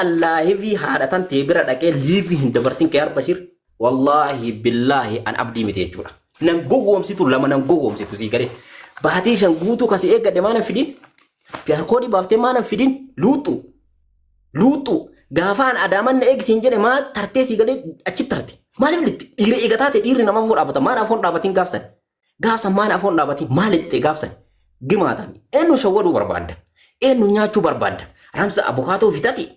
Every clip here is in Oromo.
Allaahifii haadha tan tee bira dhaqee liivii hin dabarsin Kiyaar Bashir wallaahi billaahi an abdii miti jechuudha. Nan gowwoomsitu lama nan gowwoomsitu sii galee. Baatii 5 guutuu kasi eeggadhe maa nan fidin? Piyaar koodii baaftee maa nan fidin? Luuxxu. Luuxxu. Gaafaan adaaman na eegsiin jedhe maa tartee sii galee achi tarte. Maaliif litti? Dhiira eegataa ta'e dhiirri nama afoon dhaabata. Maan afoon dhaabatiin gaafsan? Gaafsan maan afoon dhaabatiin maal itti gaafsan? Gimaatami. Eenyu shawwaduu barbaadda? Eenyu nyaachuu barbaadda? Ramsa abukaatoo fitati.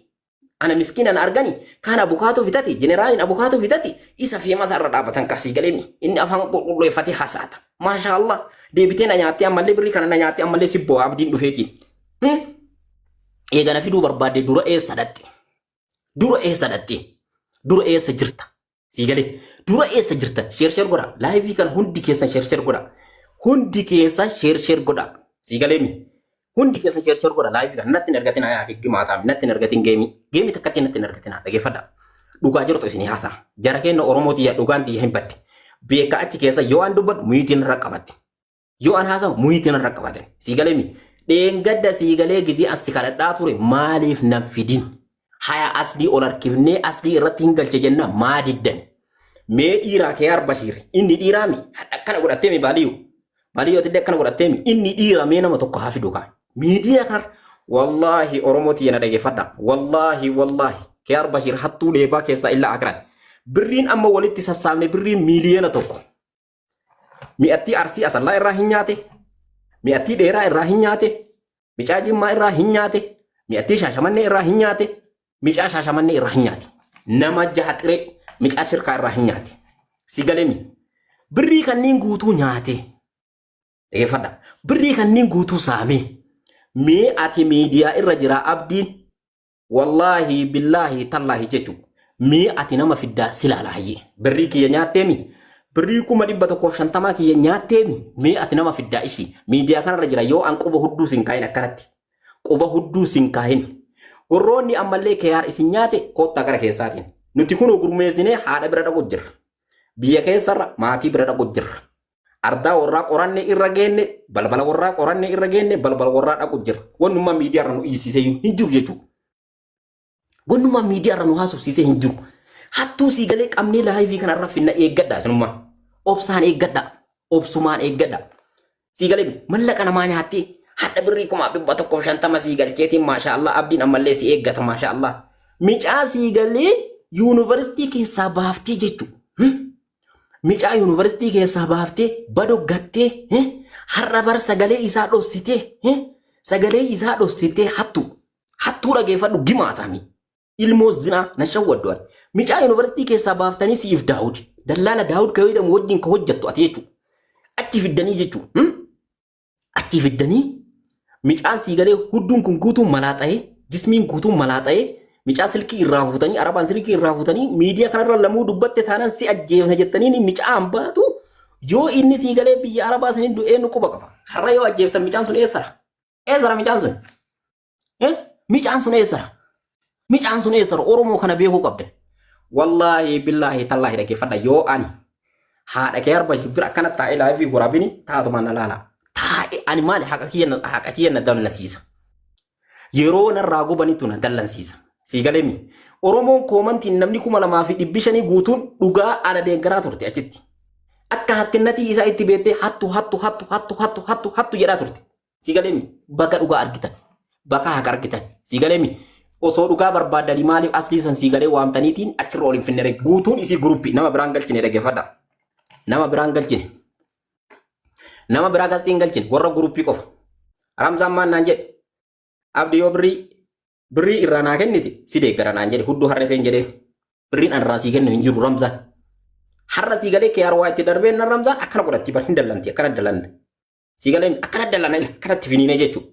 Ana miskiina na argani kaan abukaatoo fitati jeneraaliin abukaatoo fitati isa feemasa irra dhaabatan kasii galeemi inni afaan qulqulleeffatee haasa'ata. Maashaa Allah deebitee na nyaattee ammallee birrii kana na nyaattee ammallee si boo'a abdiin dhufeetiin. Eegana fiduu barbaadde dura eessa dhatte? Dura eessa dhatte? Dura eessa jirta? Sii galee dura eessa jirtan? Sheer sheer godha. Laayivii kana hundi keessan sheer sheer godha. Hundi keessan sheer sheer godha. Sii galee mi? Hundi keessan sheer sheer godha. Laayivii kana natti hin argatin ayaa higgi maataami. Natti hin argatin geemii. Geemii takkatti natti hin argatin dhageeffadha. Dhugaa jirtu isinii haasaa. Jara keenya Oromoo tiyya dhugaan tiyya hin badde. Beeka achi keessa yoo an dubbadhu muyutiin irra qabatti. Yoo an haasawu muyutiin irra qabatan. Sii galee mi? Dheengadda sii galee gizee as si kadhadhaa ture maaliif nan fidin? Haya aslii ol harkifnee aslii irratti hin galche jenna maa diddan? Mee dhiiraa keeyaar Bashiir inni dhiiraa mi? Hadha akkana godhattee mi baaliyu? Baaliyu atillee akkana godhattee mi? Inni dhiira mee nama tokko haa fidu kaa. Miidiyaa kanar wallaahi Oromoo tiyya na dhageeffadha. Wallaahi wallaahi keeyaar Bashiir hattuu leebaa keessaa illaa akiraati. Birriin amma walitti sassaabne birrii 1 miiliyoona. Mi'attii Arsii Asallaa irraa hin nyaate. Mi'attii Dheeraa irraa hin nyaate. Micaa Jimmaa irraa hin nyaate. Mi'attii Shaashamannee irraa hin nyaate. Micaa Shaashamannee irraa hin nyaate. Nama jaha xiree micaa shirkaa irraa hin nyaate. Si galemi. Birrii kanneen guutuu nyaate. Dhaggeeffadha. Birrii kanneen guutuu saamee. Mee ati miidiyaa irra jira abdiin Wallaahi billaahi tallaahi jechu mee ati nama fiddaa silaala hayyee birrii kiyya nyaatteemi birrii 150,000 kiyya nyaatteemi mee ati nama fiddaa ishii miidiyaa kanarra jira yoo an quba hudduu sin kaahin akkanatti quba hudduu sin kaahin warroonni ammallee keyaar isin nyaate koottaa gara keessaatiin nuti kunoo gurmeessinee haadha bira dhaqu jirra biyya keessarra maatii bira dhaqu jirra Ardaa warraa qoranne irra geenne, balbala warraa qoranne irra geenne, balbala warraa dhaqu jira. Wannummaa miidiyaa irra nu iyyisiisee hin jiru jechuudha. Wannummaa miidiyaa irra nu haasofsiisee hin jiru. Hattuu sii galee qabnee laayivii kana irra finna eeggadha isinummaa. Obsaan eeggadha. Obsumaan eeggadha. Sii galee mallaqa namaa nyaattee hadha birrii 150,000 sii galcheetiin maashaa Allah abdiin ammallee si eeggata maashaa Allah. Micaa sii galee yuunivarsiitii keessaa baaftee jechuudha. Micaa yuunivarsiitii keessaa baaftee bado gattee har'a bar sagalee isaa dhossitee sagalee isaa dhossitee hattu hattuu dhageeffadhu gimaatami ilmoo zinaa na shawwaddu ani. Micaa yuunivarsiitii keessaa baaftanii siif Daawud dallaala Daawud ka jedhamu wajjin ka hojjettu ati jechuudha. Achi fiddanii jechuudha. Achii fiddanii micaan sii galee hudduun kun guutuun malaaxa'ee jismiin guutuun malaaxa'ee micaa silkii irraa fuutanii arabaan silkii irraa fuutanii miidiyaa kanarra lamuu dubbatte taanaan si ajjeefna jettanii micaan baatu yoo inni sii galee biyya arabaa saniin du'ee nu quba qaba. Har'a yoo ajjeeftan micaan sun eessara? Eessara micaan sun? Eh? Micaan sun eessara? Micaan sun eessara? Oromoo kana beekuu qabda. Wallaahi billaahi tallaahi dhaggeeffadha yoo ani haadha kee arba bira akkana taa'ee laayivii waraabini taatumaan na laala. Taa'e ani maali haqa kiyya na- haqa kiyya na dallansiisa. Yeroo narraa gubanitu na dallansiisa. Sii galeemi. Oromoon koomantiin namni 2500 guutuun dhugaa ana deeggaraa turte achitti. Akka hattinnatii isaa itti beektee hattu hattu hattu hattu hattu hattu hattu jedhaa turte. Si galeemi bakka dhugaa argitan. Bakka haqa argitan. Si galeemi osoo dhugaa barbaaddanii maaliif aslii san si galee waamtaniitiin achirra ol hin finnere guutuun isii guruppii nama biraan galchine dhaggeeffadha. Nama biraan galchine. Nama biraa galtee hin galchine warra guruppii qofa. Ramzaan maal naan jedhe abdi yoo birrii birrii irraa naa kennite si deeggara naan jedhe hudduu harree seen jedheen. Birriin an irraa sii kennu hin jiru Ramzaan. Har'a sii galee keeyar waa itti darbeen nan Ramzaan akkana godhatti bar hin dallanti akkana dallanti. Sii galee akkana dallana akkanatti finiinee jechuudha.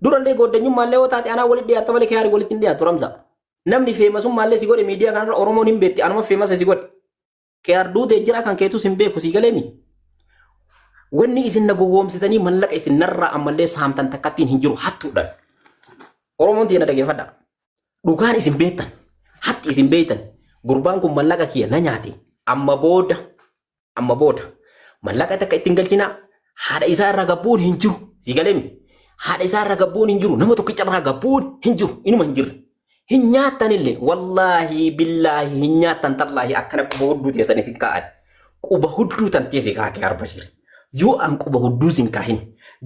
Durallee gooddanyummaallee yoo taate anaa walitti dhiyaatta malee kiyaarii walitti hin dhiyaattu Ramza. Namni feemasummaallee si godhe miidiyaa kanarra Oromoon hin beekti anuma feemasa si godhe. Kiyaar duutee jira kan keetus hin beeku sii galeemi. Wanni isin na gowwoomsitanii mallaqa isin narraa ammallee saamtan takkattiin hin jiru hattuudhaan. Oromoon tiyya na dhageeffadha. Dhugaan isin beektan hatti isin beektan gurbaan kun mallaqa kiyya na nyaate amma booda Amma booda mallaqa takka ittiin galchinaa haadha isaa irraa gabbuun hin jiru. Si galeemi? Haadha isaa irraa gabbuun hin jiru. Nama tokkicha irraa gabbuun hin jiru. Inuma hin jirre. Hin nyaattanillee, wallaahi billaahi hin nyaattan, tallaahi akkana quba hudduu teessan isin kaa'an. Quba hudduu tan teesse kaa'e Arbashir. Yoo an quba hudduu sin kaahin,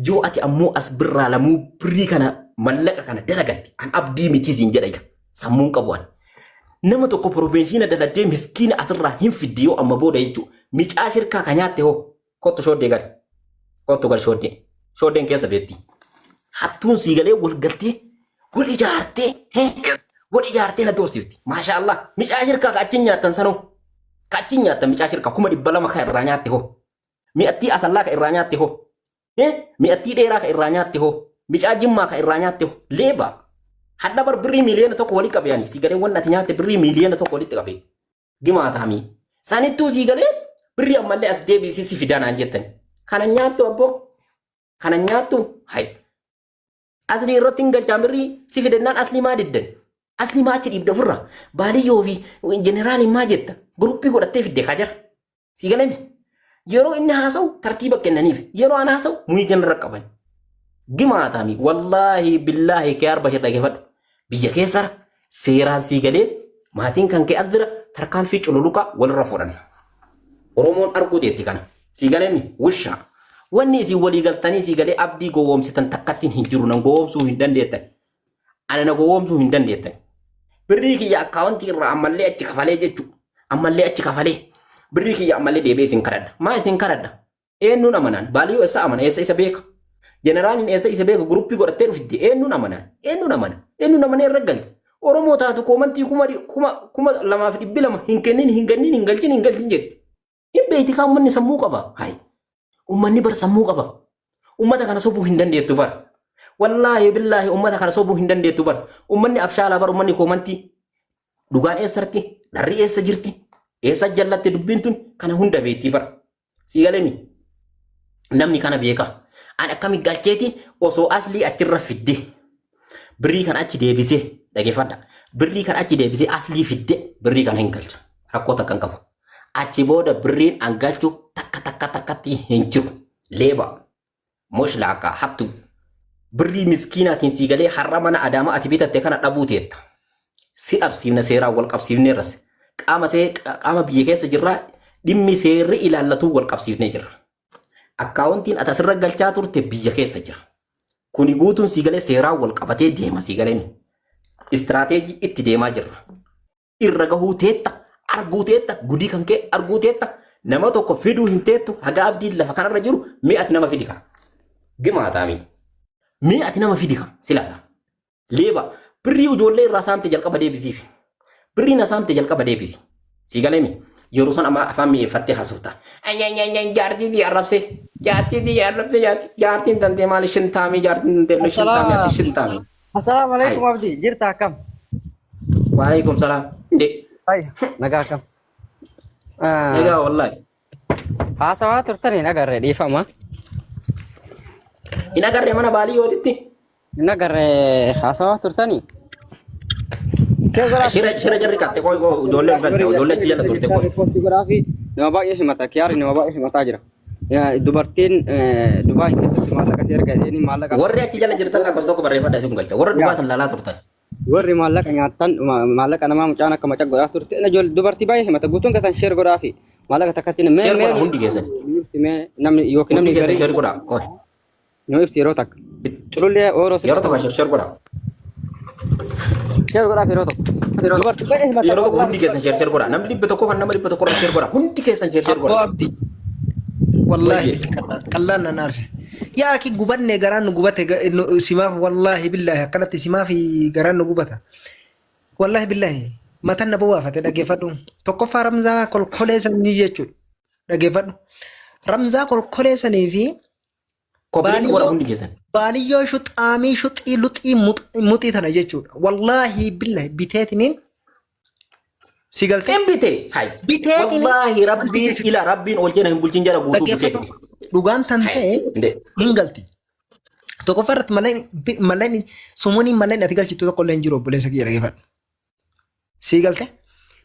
yoo ati ammoo as birraa lamuu birrii kana mallaqa kana dalagatte, an abdii mitii siin jedha ija. Sammuun qabu an. Nama tokko promotion daladdee miskiina asirraa hin fiddi yoo amma booda jechuudha. Micaa shirkaa ka nyaatte hoo, kottu shooddee gali. Kottu gali shooddee. Shooddeen keessa beetti. Hattuun sii galee wal galtee wal ijaartee wal ijaartee na doorsifti. Maasha Allah. Micaa shirkaa ka achiin nyaattan sanoo. Ka achiin nyaattan micaa shirkaa 200,000 ka irraa nyaatte hoo. Mi'attii asallaa ka irraa nyaatte hoo. Mi'attii dheeraa ka irraa nyaatte hoo. Micaa jimmaa ka irraa nyaatte hoo. Leeba. Hadha bar birrii 1,000,000 walitti qabe ani. Si galee wanni ati nyaatte birrii 1,000,000 walitti qabe. Gimaataamii. Sanittuu sii galee birrii ammallee as deebisii si fidaa naan jettan. Kana nyaattu abboo. Kana nyaattu hay. Asli irratti hin galchaan birrii si fidannaan asli maa diddan. Asli maa achi dhiibda ofirra. Baaliyyoo fi jeneraaliin maa jetta. Guruppii godhattee fidde kaa jara. Sii galame. Yeroo inni haasa'u tartiiba kennaniif. Yeroo an haasa'u muyi irra qaban. Gimaataami. Wallaahi billaahi kee arba shir dhageeffadhu. Biyya keessara seeraan sii galee maatiin kan kee as jira, tarkaanfii cululuqa walirra fudhanna. Oromoon arguu teetti kana. Sii galeemi wishaa. Wanni isin walii galtanii sii galee abdii gowwoomsitan takkattiin hin jiru, nan gowwoomsuu hin dandeettan. Ana na gowwoomsuu hin dandeettan. Birrii kiyya akkaawuntii irraa ammallee achi kafalee jechuudha. Ammallee achi kafalee. Birrii kiyya ammallee deebi'ee isin kadhadha. Maa isin kadhadha? Eenyuun amanaan? Baaliyyoo eessa amana? Eessa isa beeka? Jeneraaliin eessa isa beeka? Guruppii godhattee dhufti. Eenyuun amanaan? Eenyuun amana? Eenyuun amanee irra galcha? Oromoo taatu koomantii 2,200 hin kennin, hin kennin, hin galchin, hin galchin jetti. Hin beekti kaa, uummanni sammuu qaba. Hayi. Uummanni bar sammuu qaba. Uummata kana sobuu hin dandeettu bar. Wallaahi billaahi uummata kana sobuu hin dandeettu bar. Uummanni abshaalaa bar, uummanni koomantii. Dhugaan eessarti? Dharri eessa jirti? Eessa jallatte dubbiin tun? Kana hunda beektii bar. Sii galemi? Namni kana beeka. An akkami galcheeti osoo aslii achirra fidde. Birrii kan achi deebisee, dhageeffadha. Birrii kan achi deebisee aslii fidde birrii kana hin galcha. Rakkoo takka hin qabu. Achi booda birriin an galchu takka takka takkatti hin jiru. Leeba. Moshlaaqaa hattu. Birrii miskiinaatiin sii galee har'a mana Adaamaa ati bitatte kana dhabuu teetta. Si dhabsiifna, seeraan wal qabsiifneerras. Qaama see qaama biyya keessa jirraa dhimmi seerri ilaallatu wal qabsiifnee jirra. Akkaawuntiin ati asirra galchaa turte biyya keessa jira. Kuni guutuun sii galee seeraan wal qabatee deema sii galee. Istiraateejii itti deemaa jirra. Irra gahuu teetta, arguu teetta, gudii kan kee arguu teetta, nama tokko fiduu hin teettu haga abdiin lafa kanarra jiru. Mee ati nama fidi ka. Gimaataami. Mee ati nama fidi ka silaadha. Leeba, birrii ijoollee irraa saamte jalqaba deebisiif. Birrii na saamte jalqaba deebisi. Sii galeemi. Yeroo san amma afaan mi'eeffattee haasofta. Anyanyanya, jaartii tiyya arrabse. Jaartii tiyya arrabse jaartii. Jaartiin tantee maali shintaamii, jaartiin tantee shintaamii, ati shintaamii. Assalaamu alaikum Abdi, jirta akkam? Waalaikum salaam. Inde. Ay, nagaa akkam? Egaa wallahi. Haasawaa turtan hin agarre, dhiifama. Hin agarre mana baalii yootitti. Hin agarre haasawaa turtanii? Shira shira jarri qatte qoy qoy, ijoollee galte, ijoollee achi jala turte qoy. Riippoortii godhaa fi nama baay'ee himata. Kiyaari nama baay'ee himataa jira. Dubartiin Dubaay keessatti maallaqa si erga jedhanii maallaqa Warri achi jala jirtan lakkoofsa tokko barreeffadha, isin galcha. Warra Dubaay san laalaa turtan. Warri maallaqa nyaattan, maallaqa namaa mucaan akka maca godhaa turte dubartii baay'ee himata, guutuun keessan share godhaa fi maallaqa takkatti mee Share mee godhaa hundi keessan. Mee namni yookiin Hundi namni keessan garii share godhaa. Qoy. Nu ibsi yeroo takka. Culullee ooroo Yeroo tokko share share godhaa. Share godhaa yeroo tokko. Dubartii baay'ee himata. Yeroo tokko hundi keessan share share godhaa. Namni 100 kan nama 100 irra share godhaa. Hundi keessan share share Abboo godhaa. Abdi. Wallaahi Wayye. qallaan nan aarse. Yaa akki gubanne, garaan nu gubate, simaaf wallaahi billaahi akkanatti simaaf garaan nu gubata. Wallaahi billaahi matan na bowaafate, dhaggeeffadhu. Tokkoffaa Ramzaa kolkolee sanii jechuudha. Dhaggeeffadhu. Ramzaa kolkolee sanii fi Copy link godhaa baaliyyoo hundi keessan. Baaliyyoo shuxaamii shuxii luxii muxii tana jechuudha. Wallaahi billahi biteetiniin si galtee Hin bite. Hay. biteetiniin Wallaahi wanti rabbiin jechuudha. ila rabbiin ol jena hin bulchin jala guutuu bitee Dhaggeeffadhu. fide. Dhugaan tan Hay. ta'e Inde. hin galti. Tokkoffaa irratti malleen sumuuniin malleen ati galchitu tokko illee hin jiru, obboleessa kiyya, dhaggeeffadhu. Sii galte?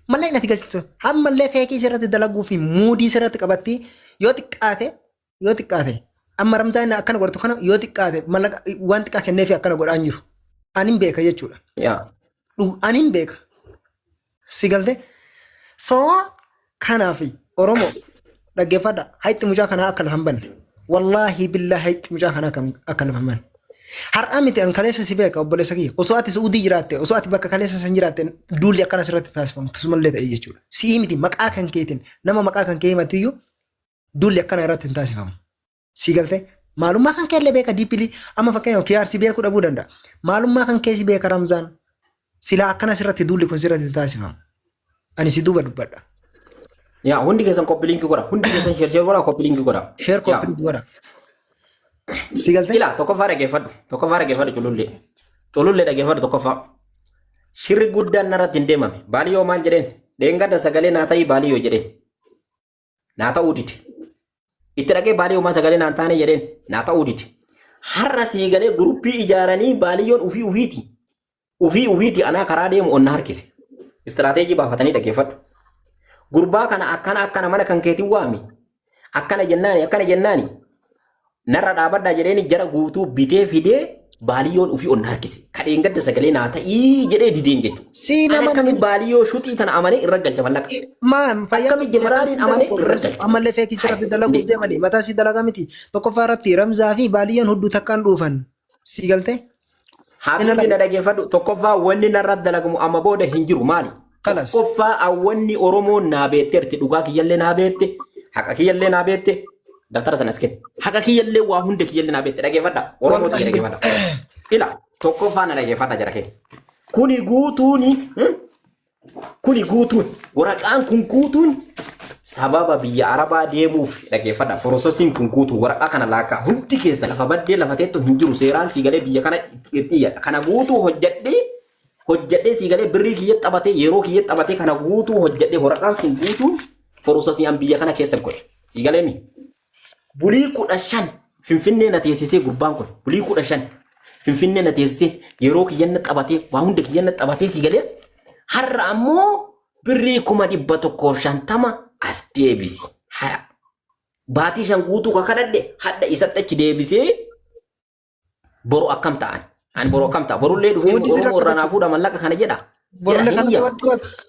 Malleen ati galchitu ammallee feekii sirratti dalaguu fi muudii sirratti qabatti. Yoo xiqqaate amma Ramzaa inni akkana godhatu kana yoo xiqqaate mallaqa waan xiqqaa kenneefi akkana godhaa hin jiru. Ani hin beeka jechuudha. Yaa. Ani hin beeka. Si galte? So kanaaf Oromoo dhaggeeffadha. Hayxi mucaa kanaa akka lafa hin banne. Wallaahi billaahi hayxi mucaa kanaa akka lafa hin banne. Har'aa miti an kaleessa si beeka obboleessa kiyya. Osoo ati Su'uudii jiraatte, osoo ati bakka kaleessa san jiraatte duulli akkana sirratti taasifamu tasumallee ta'e jechuudha. Si'ii miti maqaa kan keetiin nama maqaa kan kee himatu iyyuu duulli akkana irratti hin taasifamu. Si galte? Maalummaa kan keellee beeka diippilii amma fakkeenyaaf kiyaar si beekuu dhabuu danda'a. Maalummaa kan kee si beeka Ramzaan. Silaa akkana sirratti duulli kun sirratti hin taasifamu. Ani si duuba dubbadha. Yaa hundi keessan copy link godha. Hundi keessan share share godha copy link godha. Share Yaa. copy godha. Si galte? Ila tokkoffaa dhaggeeffadhu. Tokkoffaa dhaggeeffadhu culullee. Culullee dhaggeeffadhu tokkoffaa. Shirri guddaan narratti hin deemame. Baaliyyoo maal jedheen? Dheengadda sagalee naa ta'ii baaliyyoo jedheen. Naa ta'uu dide. Itti dhaqee baaliyyoo maa sagalee naan taane jedheen. Naa ta'uu dide. Har'a sii galee guruppii ijaaranii baaliyyoon ufii ufiiti. Ufii ufiiti anaa karaa deemu onna harkise. Istiraateejii baafatanii dhaggeeffadhu. Gurbaa kana akkana akkana mana kan keetiin waami. Akkana jennaani akkana jennaani. Narra dhaabadhaa jedheeni jara guutuu bitee fidee baaliyyoon ufii onna harkise. Kadheen gadda sagalee naa ta'ii jedhee dideen jechuudha. Si Ani nama akkamiin baaliyyoo shuxii tana amanee irra galcha mallaqa. Maa fayyaa Akkamiin jeneraaliin amanee irra galcha. ammallee feekii sirratti dalaguuf deemanii mataa si dalagaa miti. Tokkoffaa irratti Ramzaa fi Baaliyyaan hudduu takkaan dhuufan. Si galtee? Habibi na dhageeffadhu tokkoffaa wanni narra dalagamu amma booda hin jiru maali? Kalas. Tokkoffaa awwanni Oromoon naa beekteerti dhugaa kiyyallee naa beekte haqa kiyyallee naa beekte daftara sana as kenni haqa kiyyallee waa hunda kiyyallee naa beekte dhageeffadha Oromoo tiyya dhageeffadha. Ila tokkoffaa na dhageeffadha jara kee. Kuni guutuuni Kuni guutuun waraqaan kun guutuun sababa biyya Arabaa deemuuf dhaggeeffadha. Forososiin kun guutuun waraqaa kana laakkaa hundi keessa lafa baddee lafa teettu hin jiru seeraan sii galee biyya kana itti iyya. Kana guutuu hojjedhee hojjedhee sii galee birrii kiyya taphatee yeroo kiyya taphatee kana guutuu hojjedhee waraqaan kun guutuun forososii an biyya kana keessa godhe. Sii galee mi? Bulii 15 Finfinnee na teessisee gurbaan kun bulii 15 Finfinnee na teessisee yeroo kiyyanna taphatee waa hunda kiyyanna taphatee si galee har'a ammoo birrii 150,000 as deebisi. Baatii 5 guutuu ka kadhadhe hadha isatti achi deebisee Boru akkam ta'an? Ani boru akkam ta'a? Borullee dhufee Wanti sirra Oromoo irraa naa fuudha mallaqa kana jedha. Jedha Borullee hin kanatti iyya. wanti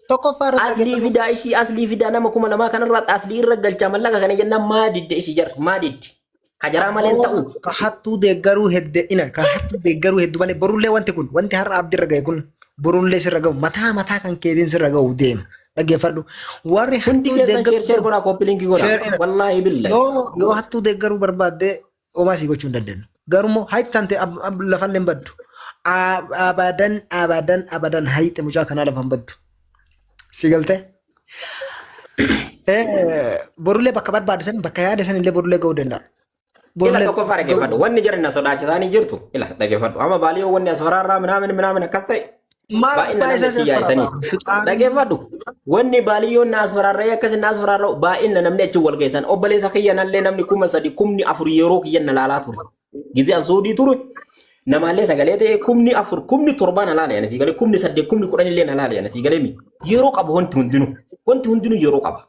tokkoffaa irratti Aslii fidaa ishii aslii fidaa nama 2000 kanarraa aslii irra galchaa mallaqa kana jennaan maa didde ishii jar maa diddi. Ka jaraa malee hin ta'u. Ka hattuu deeggaruu hedde ina ka hattuu deeggaruu heddu malee borullee wanti kun wanti har'a abdii irra ga'e kun borullee sirra ga'u mataa mataa kan keetiin sirra ga'u deema dhaggeeffadhu warri Hundi hattuu keessan sheer sheer deeggaruu godhaa koppii linkii godhaa. Share ina. Wallaahi billahi. Yoo hattuu deeggaruu barbaadde homaa sii gochuu hin dandeenyu. Garuu immoo hayxi tante lafallee hin baddu. Abadan abadan abadan hayxi mucaa kanaa lafa hin baddu. Si galtee? Borullee bakka barbaadu san bakka yaada san illee borullee ga'uu danda'a. Ila Borullee tokkoffaa dhaggeeffadhu. Wanni jarri na sodaachisaanii jirtu. Ila dhaggeeffadhu. Amma baaliyoo wanni as faraarraa minaamin minaamin akkas ta'e. Maal Baay'ina abbaa namni isaa si achi as yaa'isanii. faraarraa? Fixaan Dhaggeeffadhu. Wanni baaliyyoon na as faraarra'ee akkas na as faraarra'u baay'ina namni achi wal geessan. Obboleessa kiyya nallee namni 3000 4,000 yeroo kiyya na laalaa ture. Gizee an suudii ture namaallee sagalee ta'e 4,000 7,000 na laala yani sii galee 8,000 10,000 illee na laala yani sii galee mi. Yeroo qaba wanti hundinuu. Wanti hundinuu yeroo qaba.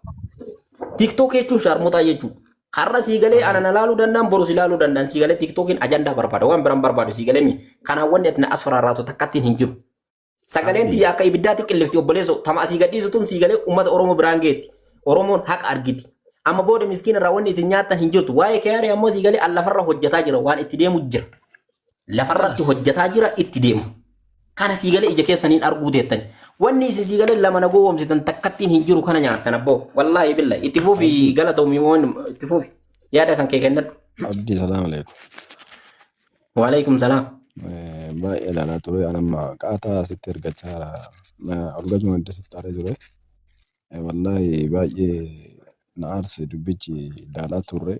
TikTok jechuun shaarmuxaa jechuudha. Har'a sii galee ana na laaluu danda'an boru si laaluu danda'an sii galee TikTokiin ajandaa barbaada waan biraan barbaadu sii galee mi. Kanaan wanni ati na as faraarraatu takkattiin hin jiru. Sagaleen tiyya akka ibiddaatti qillifti obboleessoo tama asii gadhiisu tun sii galee uummata Oromoo biraan geetti. Oromoon haqa argiti. Amma booda miskiina irraa wanni isin nyaattan hin jirtu. Waa'ee keeyaarii ammoo sii galee an lafarra hojjetaa jira waan itti deemu jira. Lafarratti hojjetaa jira itti deema. Kana sii galee ija keessaniin arguu teettan. Wanni isin sii galee lama na gowwoomsitan takkattiin hin jiru kana nyaattan abboo. Wallaahi billa itti fufi galatoomi itti fufi. Yaada kan kee kennadhu. Abdii salaam alaikum. Waalaikum salaam. Baay'ee ilaalaa ture. Ani amma qaataa sitti ergachaa na olgachuma adda sitti aaree ture. Wallaahi baay'ee na aarse dubbichi ilaalaa turre.